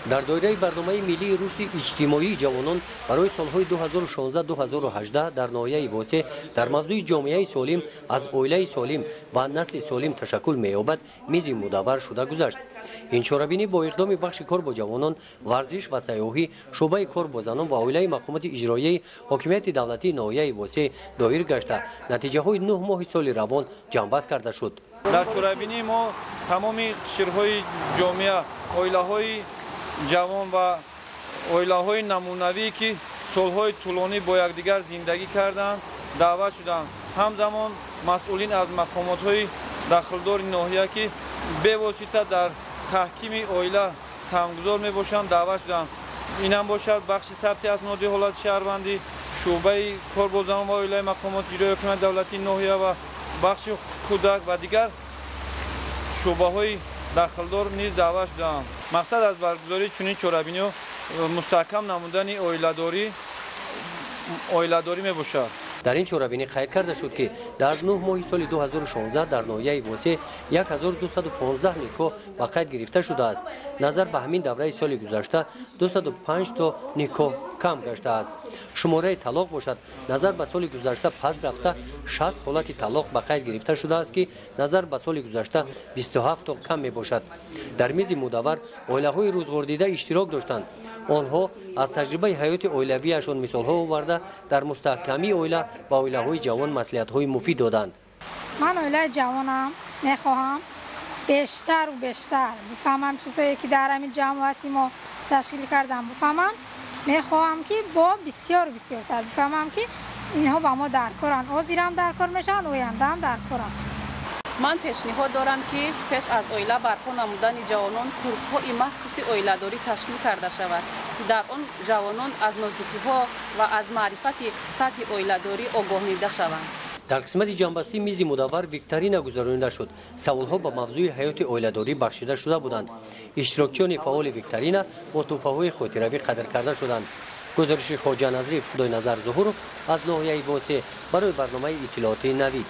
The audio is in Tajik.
Дар доираи барномаи миллии рушди иҷтимоии ҷавонон барои солҳои 2016-2018 дар ноҳияи Восеъ дар мавзӯи ҷомеаи солим аз оилаи солим ва насли солим ташаккул меёбад мизи мудаввар шуда гузашт. Ин чорабинӣ бо иқдоми бахши кор бо ҷавонон, варзиш ва сайёҳӣ, шӯъбаи кор бо занон ва оилаи мақомоти иҷроияи ҳокимияти давлатии ноҳияи Восеъ доир гашта, натиҷаҳои 9 моҳи соли равон ҷамъбаст карда шуд. Дар чорабинии мо тамоми қишрҳои ҷомеа, оилаҳои ҷавон ва оилаҳои намунавӣ, ки солҳои тӯлонӣ бо якдигар зиндагӣ карданд, даъват шуданд. Ҳамзамон масъулин аз мақомотҳои дахлдори ноҳия, ки бевосита дар таҳкими оила саҳмгузор мебошанд, даъват шуданд. Инам бошад бахши сабти асноди ҳолати шаҳрвандӣ, шӯъбаи кор бо занон ва оилаи мақомоти иҷроияи ҳокимияти давлатии ноҳия ва бахши кӯдак ва дигар шӯъбаҳои дахлдор низ даъват шуданд. Мақсад аз баргузории чунин чорабиниҳо мустаҳкам намудани оиладорӣ мебошад. Дар ин чорабинӣ қайд карда шуд, ки дар 9 моҳи соли 2016 дар ноҳияи Восеъ 1215 никоҳ ба қайд гирифта шудааст. Назар ба ҳамин давраи соли гузашта 205 то никоҳ кам гаштааст. Шумораи талоқ бошад, назар ба соли гузашта пас рафта 60 ҳолати талоқ ба қайд гирифта шудааст, ки назар ба соли гузашта 27 то кам мебошад. Дар мизи мудаввар оилаҳои рӯзғордида иштирок доштанд. Онҳо аз таҷрибаи ҳаёти оилавиашон мисолҳо оварда, дар мустаҳкамии оила ба оилаҳои ҷавон маслиҳатҳои муфид доданд. Ман оилаи ҷавонам, мехоҳам бештару бештар бифаҳмам чизое, ки дар ҳамин ҷамоати мо ташкил кардам, бифаҳмам. Мехоҳам, ки бо бисёр бисёртар бифаҳмам, ки инҳо ба мо даркоранд, ҳозирам даркор мешаванд, ояндаам даркоранд. Ман пешниҳод дорам, ки пеш аз оила барпо намудани ҷавонон курсҳои махсуси оиладорӣ ташкил карда шавад, ки дар он ҷавонон аз нозукиҳо ва аз маърифати сатҳи оиладорӣ огоҳонида шаванд. Дар қисмати ҷамъбастии мизи мудаввар викторина гузаронида шуд. Саволҳо ба мавзӯи ҳаёти оиладорӣ бахшида шуда буданд. Иштирокчиёни фаъоли викторина бо тӯҳфаҳои хотиравӣ қадр карда шуданд. Гузориши Хоҷа Назриев, Худойназар Зуҳуров аз ноҳияи Восеъ барои барномаи иттилоотии Навид.